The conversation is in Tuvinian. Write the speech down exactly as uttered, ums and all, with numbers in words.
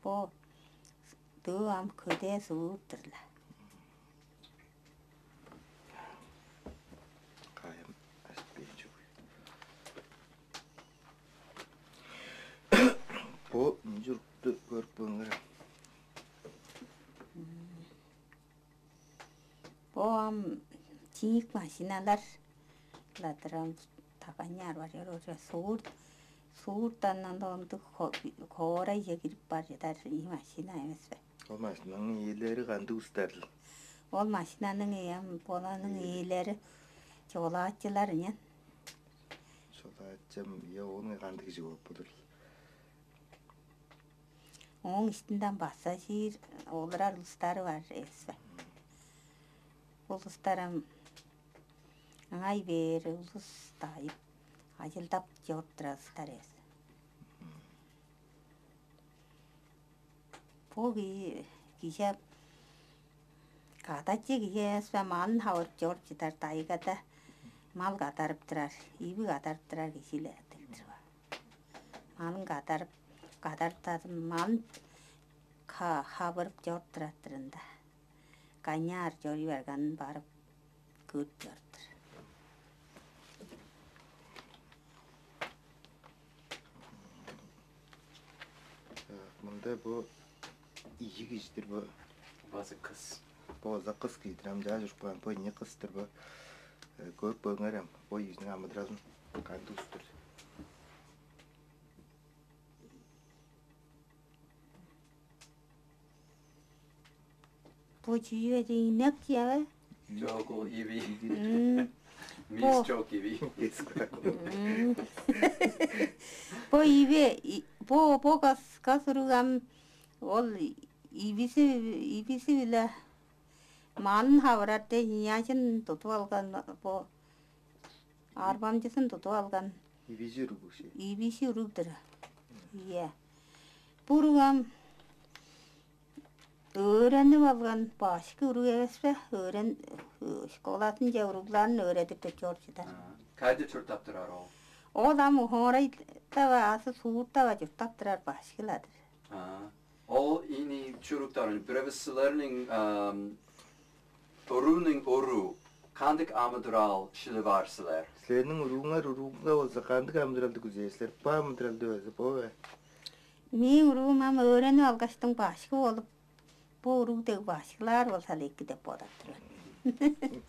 Бо дөө ам көдээ суур-дур-ла. Кайым ажып бээр чүве. Бо ынчы урукту көрүп көрүңер. Бо ам чиик машиналар-ла-дыр, ам таганнар бар чор уже суур суурдан ындыг хоорайже кирип бар чыдар машина эвес бе? Ол машинаның ээлери кандыг устарлыл? Ол машинаның эм боланың ээлери чолаачылар ынян. Чолаачам я ону кандыг кижи болуп болур? Ооң иштинден база чиир олурар улустары бар эвес бе? Улустарым ыңай бээр улус дайып, ажылдап чоруп турар улустар эвес. Бо кижи кижи кадачы кижи эвес бе, малын хавырып чоруп чыдар дайгада мал кадарып турар, иви кадарып турар кижи-ле дегдир ба. Малын кадарып, кадарып тадым малын хавырып чоруп турар-дыр ында. Каньяар чоруй барганын барып көрүп чоруптар. Мында бо ийи кижидир бо. Базы кыс. Бо оза кыс кижидир ам жаа чурупкан бо ийи кыстыр бо. Көрүп көрүңер ам бо ийиниң амыдыралын кандыг устур. Бо чүве деңнек чаве? Чок, ол иви. Мис чок иви. Бо иве бо бо кас кас уруг ам ол ивиси ивиси биле маанын хавырар де ынчаажын тудуп алган бо арбамчызын тудуп алган. Ивижи уруг ше. Ивижи уруг-дур. Ийе. Бо уруг ам өөренип алган башкы уруг эвес бе? Өөрен школазынче уругларын өөредип чорчудар. Кайда чурттап турар ол? Ол ам хоорайда-ва азы суурда-ва чурттап турар башкы-ла-дыр. Ол ийни чуруктарын биревис силерниң ам, орууның оруу кандык амыдырал шилип аар силер? Силерниң урууңар уруунга болза кандыг амыдыралды күзээр силер? Бо амыдыралды өзү бо бе? Мээң уруум ам өөренип алгаштың башкы болуп, бо уруг дег башкылаар болза эки деп бодап тур мен.